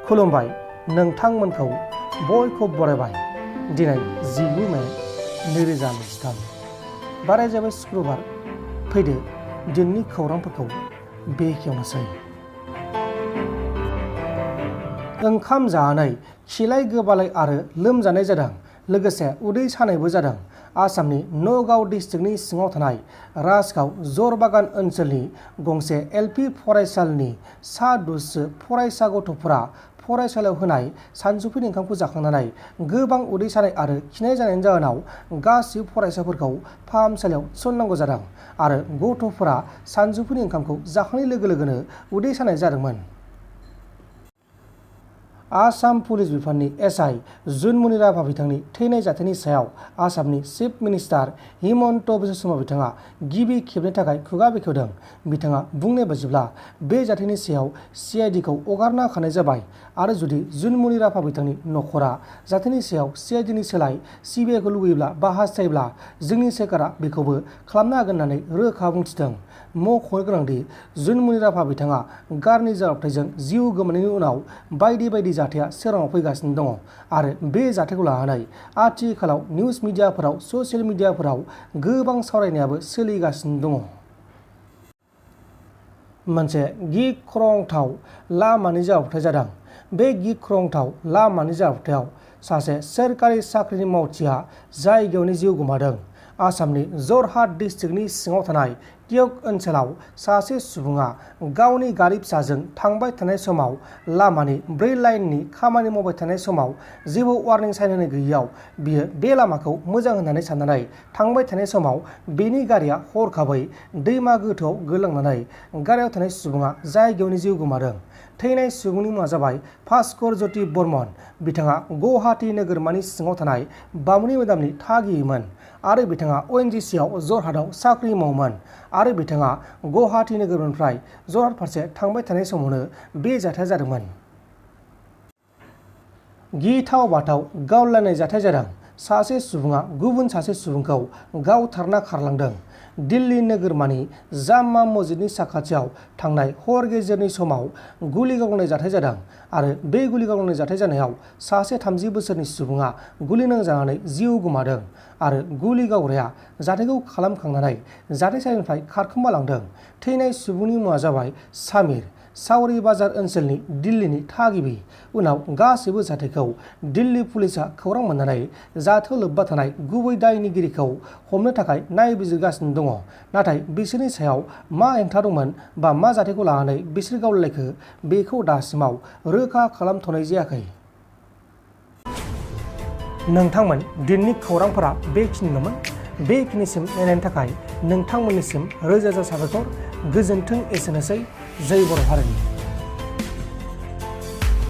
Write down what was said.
खुलुमबाय नोंथांमोनखौ बयखौबो बरायबाय। दिनै 19 मे 2023 बाराय जाबाय शुक्रबार। फैदो दिननि खौरांफोरखौ बेखेवनोसै। ओंखाम जानानै खिलाय गोबालाय आरो लोमजानाय जादों, लोगोसे उदै सानायबो जादों। आसामनि नगाव डिस्ट्रिक्टनि सिङाव थानाय राजगाव जरबागान ओनसोलनि गंसे एलपि फरायसालिनि सा 200 फरायसा गथ'फोरा फरायसालियाव होनाय सानजौफुनि ओंखामखौ जाखांनानै गोबां उदै सानाय आरो खिनाय जानायनि जाहोनाव गासिबो फरायसाफोरखौ फाहामसालियाव थिसननांगौ जादों आरो गथ'फोरा सानजौफुनि ओंखामखौ जाखांनाय लोगो लोगोनो उदै सानाय जादोंमोन। आसाम पुलिस बिफाननि एसआइ जुनमनि राभा बिथांनि थैनाय जाथायनि सायाव आसामनि चिफ मिनिस्टार हिमन्त बिश्व शर्मा बिथाङा गिबि खेबनि थाखाय खुगा बेखेवदों। बिथाङा बुंनाय बायदिब्ला बे जाथायनि सायाव सिआइडिखौ हगारना होखानाय जाबाय आरो जुदि जुनमनि राभा बिथांनि नखरा जाथायनि सायाव सिआइडिनि सोलाय सिबिआइखौ लुबैयोब्ला बा हास्थायोब्ला जोंनि सोरखारा बेखौबो खालामनो हागोन होननानै रोखा बुंथिदों। मख'नो गोनांदि जुनमनि राभा बिथाङा गारनि जाब्रबथायजों जिउ गोमानायनि उनाव बायदि बायदि जाथाया सोराङाव फैगासिनो दङ आरो बे जाथायखौ लानानै आथिखालाव निउज मिडियाफोराव ससियेल मिडियाफोराव गोबां सावरायनायाबो सोलिगासिनो दङ। मोनसे गिख्रंथाव लामानि जाब्रबथाय जादों। बे गिख्रंथाव लामानि जाब्रबथायाव सासे सोरखारि साख्रिनि मावथिआ जायगायावनो जिउ गोमादों। आसामनि जरहाट डिस्ट्रिक्टनि सिङाव थानाय तियक ओनसोलाव सासे सुबुङा गावनि गारि फिसाजों थांबाय थानाय समाव लामानि 4 लाइननि खामानि मावबाय थानाय समाव जेबो वार्निं साइन होनाय गैयैयाव बियो बे लामाखौ मोजां होननानै साननानै थांबाय थानाय समाव बेनि गारिया हरखाबै दैमा गोथौआव गोलैलांनानै गारियाव थानाय सुबुङा जायगायावनो जिउ गोमादों। थैनाय सुबुंनि मुङा जाबाय भास्कर ज्योति बर्मन। बिथाङा गुवाहाटी नोगोरमानि सिङाव थानाय बामुनि मोदामनि थागिबिमोन आरो बिथाङा अएनजिसिआव जरहाटआव साख्रि मावोमोन आरो बिथाङा गुवाहाटी नोगोरनिफ्राय जरहाट फारसे थांबाय थानाय समावनो बे जाथाया जादोंमोन। गिथाव बाथाव गावलायनाय जाथाय जादों। सासे सुबुङा गुबुन सासे सुबुंखौ गावथारना खारलांदों। दिल्ली नोगोरमानि जामा मस्जिदनि साखाथियाव थांनाय हर गेजेरनि समाव गुलि गावनाय जाथाय जादों आरो बे गुलि गावनाय जाथाय जानायाव सासे 30 बोसोरनि सुबुङा गुलि नांजानानै जिउ गोमादों आरो गुलि गावग्राया जाथायखौ खालामखांनानै जाथायसालिनिफ्राय खारखोमालांदों। थैनाय सुबुंनि मुङा जाबाय सामिर, सावरी बाजार ओनसोलनि दिल्लीनि थागिबि। उनाव गासैबो जाथायखौ दिल्ली पुलिसआ खौरां मोननानै जाथायाव लोब्बा थानाय गुबै दायनिगिरिखौ हमनो थाखाय नायबिजिरगासिनो दङ। नाथाय बिसोरनि सायाव मा हेंथा दंमोन बा मा जाथायखौ लानानै बिसोर गावलायखो बेखौ दासिमाव रोखा खालामथ'नाय जायाखै। नोंथांमोन दिननि खौरांफोरा बेखिनिल'मोन। बेखिनिसिम नायनायनि थाखाय नोंथांमोननिसिम रोजा रोजा साबायखर। गोजोन्थों। एसेनोसै। जै बर' हारिनि।